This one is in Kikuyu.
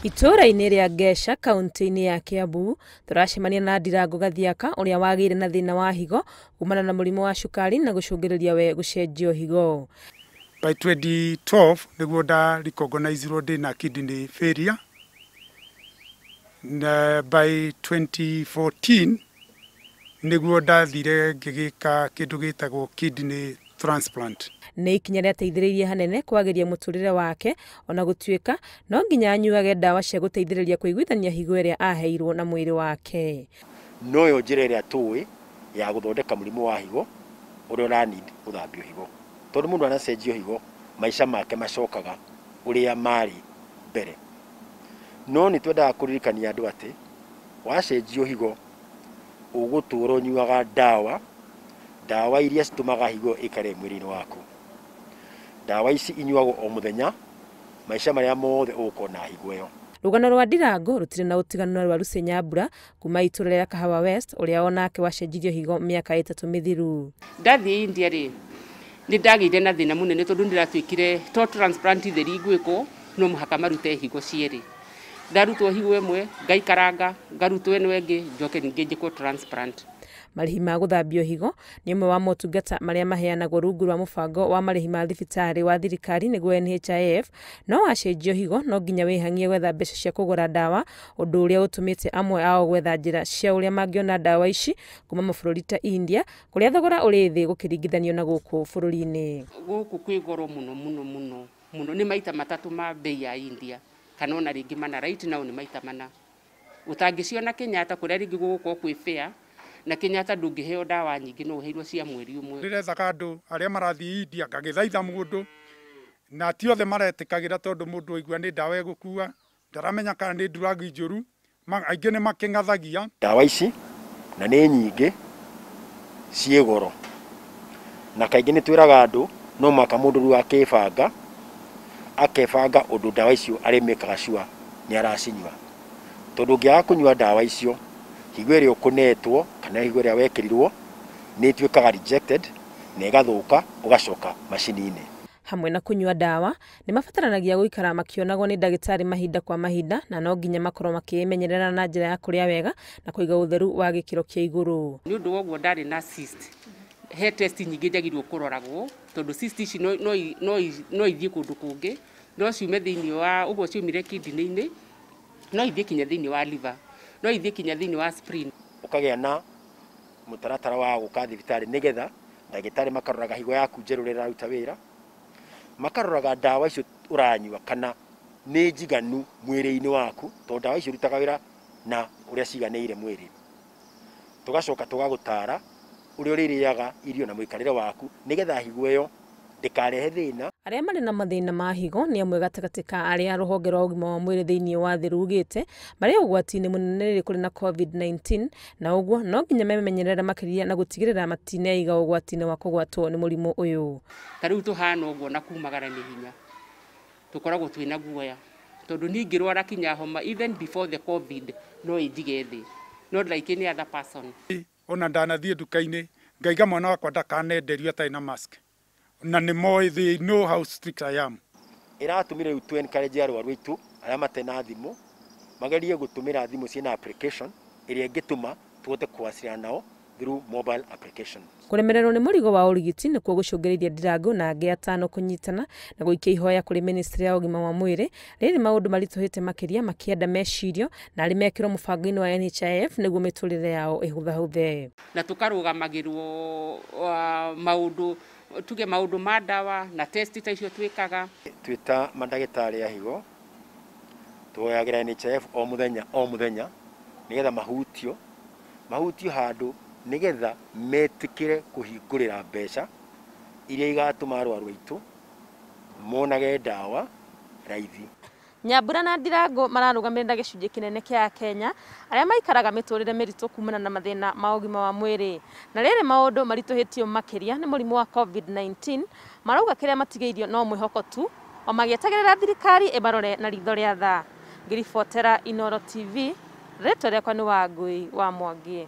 Itũũra-inĩ rĩa Ngeca kaunti-inĩ ya Kiambu tũracemania na Ndirango Gathiaka ũrĩa wagĩire na thĩna wa higo kumana na mũrimũ wa cukari na gũcũngĩrĩria we gũcenjio higo. By 2012 nĩguo nda recognizirwo ndĩna kidney failure, na by 2014 nĩguo ndathire ngĩgĩka kĩndũ gĩtagwo kidney transplant. Nĩ ikinya rĩateithĩrĩirie hanene kwagĩria mũtũrĩre wake ona gũtuĩka no nginya anyuage ndawa cia gũteithĩrĩria kũiguithania higo ĩrĩa aheirwo na mwĩrĩ wake. Noyo njĩra ĩrĩa tũĩ ya gũthondeka mũrimũ wa higo ũrĩa ũra need gũthambio higo, tondũ mũndũ anacenjio higo maica make macokaga ũrĩa marĩ mbere. No nĩ twendaga kũririkania andũ atĩ wacenjio higo ũgũtũra ũnyuaga ndawa, ndawa iria citũmaga higo ĩikare mwĩrĩ-inĩ waku. Ndawa ici inyuagwo o mũthenya maica marĩa mothe ũgũkorwo na higo ĩyo. Rũgano rwa Ndirango rũtirĩ na ũtiganu na rwa Lucy Nyambura kuma itũũra rĩa Kahawa West ũrĩa onake wacenjirio higo mĩaka 3 mĩthiru. Ndathiĩ India rĩ, nĩ ndagĩire na thĩna mũnene tondũ ndĩratuĩkire to transplant theri ngwĩkwo no mũhaka marute higo cierĩ. Ndarutwo higo ĩmwe ngaikaranga, ngarutwo ĩno ĩngĩ njoke ningĩ njĩkwo transplant. Marĩhi ma gũthambio higo nĩ ũmwe wa motungata marĩa maheanagwo rungu rwa mũbango wa marĩhi ma thibitarĩ wa thirikari nĩguo NHIF, no wacenjio higo no nginya wĩhang'ie gwetha mbeca cia kũgũra ndawa, ũndũ ũrĩa ũtũmĩte amwe ao gwetha njĩra cia ũrĩa mangĩona ndawa ici kuma mabũrũri ta India kũrĩa thogora ũrĩ thĩ gũkĩringithanio na gũkũ bũrũri-inĩ. Gũkũ kwĩ goro mũno mũno mũno mũno, nĩ maita matatũ ma bei ya India kana ona rĩngĩ mana, right now nĩ maita mana. Ũtangĩciona Kenyatta kũrĩa rĩngĩ gũgũkorwo kwĩ fair, na Kenyatta ndũngĩheo ndawa nyingĩ no ũheirwo cia mweri ũmwe. Ndĩrethaga andũ arĩa marathiĩ India ngagĩthaitha mũndũ, na ti othe maretĩkagĩra tondũ mũndũ aigua nĩ ndawa ĩgũkua ndaramenya kana nĩ drug njũru, aingĩ nĩ makĩng'athagia. Ndawa ici na nĩ nyingĩ ciĩ goro, na kaingĩ nĩ twĩraga andũ no mũhaka mũndũ rĩu akĩbanga, akebanga ũndũ ndawa icio arĩmĩkaga sure nĩ aracinyua, tondũ ũngĩaga kũnyua ndawa icio higo ĩrĩa ũkũnetwo kana higo ĩrĩa wekĩrirwo nĩ ĩtuĩkaga rejected na ĩgathũka ũgacoka macini-inĩ. Hamwe na kũnyua ndawa nĩ mabataranagia gũikara makĩonagwo nĩ ndagĩtarĩ mahinda kwa mahinda, na no nginya makorwo makĩĩmenyerera na njĩra ya kũrĩa wega na kũiga ũtheru wa gĩkĩro kĩa igũrũ. Nĩ ũndũ wa ũguo ndarĩ na cyst, he test nyingĩ njagĩrĩirwo kũroragwo tondũ cyst ici no ithiĩ kũndũ kũngĩ, no ciume thĩinĩ wa ũguo ciumire kidney-inĩ, no ithiĩ kinya thĩinĩ wa liver, no ithiĩ kinya thĩinĩ wa spleen. Ũkagĩa na mũtaratara wa gũka thibitarĩ nĩgetha ndagĩtarĩ makaroraga higo yaku njerũ ũrĩa ĩraruta wĩra, makaroraga ndawa icio ũranyua kana nĩ njiganu mwĩrĩ-inĩ waku, tondũ ndawa icio irutaga wĩra na ũrĩa ciganĩire mwĩrĩ. Tũgacoka tũgagũtara ũrĩa ũrĩrĩaga irio na mũikarĩre waku nĩgetha higo ĩyo ndĩkarehe thĩna. Arĩa marĩ na mathĩna ma higo nĩ amwe gatagatĩ ka arĩa rũhonge rwa ũgima wa mwĩrĩ thĩinĩ wa thĩ rugĩte marĩ ũgwati-inĩ mũnene rĩrĩ kũrĩ na COVID-19, na ũguo no nginya memenyerere makĩria na gũtigĩrĩra matineiga ũgwati-inĩ wa kũgwatwo nĩ mũrimũ ũyũ. Ta rĩu tũhana ũguo na kumagara nĩ hinya, tũkoragwo twĩna guoya tondũ niĩ ingĩrwara kinya homa even before the COVID no ĩnjige thĩ, not like any other person. Ona ndanathiĩ nduka-inĩ ngaiga mwana wakwa ndakanenderio atarĩ na mask, na nĩ moĩ, they know how strict I am. Ĩratũmire rĩu tũ encourage arwaru aitũ arĩa matena thimũ magerie gũtũmĩra thimũ ciĩna application ĩrĩa ĩngĩtũma tũhote kũwasiliana nao through mobile application. Kũremererwo nĩ mũrigo wa ũrigiti nĩkuo gũcũngĩrĩirie Ndirango na angĩ atano kũnyitana na gũikia ihoya kũrĩ ministry ya ũgima wa mwĩrĩ rĩrĩ maũndũ maritũhĩte makĩria makĩenda mecirio na arĩ mekĩrwo mũbango-inĩ wa NHIF nĩguo mĩtũrĩre yao ĩhũthahũthe. Na tũkarũgamagĩrwo maũndũ, tuge maũndũ ma ndawa na test ta icio twĩkaga. Twĩ ta mandagĩtarĩ a higo tũhoyagĩra NHIF o mũthenya o mũthenya nĩgetha mahutio handũ nĩgetha metĩkĩre kũhingũrĩra mbeca iria igatũma arwaru aitũ monage ndawa raithi. Nyambura na Ndirango mararũgamĩrĩra gĩcunjĩ kĩnene kĩa Kenya arĩa maikaraga mĩtũrĩre mĩritũ kumana na mathĩna ma ũgima wa mwĩrĩ. Na rĩrĩ maũndũ maritũhĩtio makĩria nĩ mũrimũ wa COVID-19, marauga kĩrĩa matigĩirio no mwĩhoko tu o magĩetagĩrĩra thirikari ĩmarore na ritho rĩa tha. Ngĩribotera Inooro TV, rĩtwa rĩakwa nĩ Wangui wa Mwangi.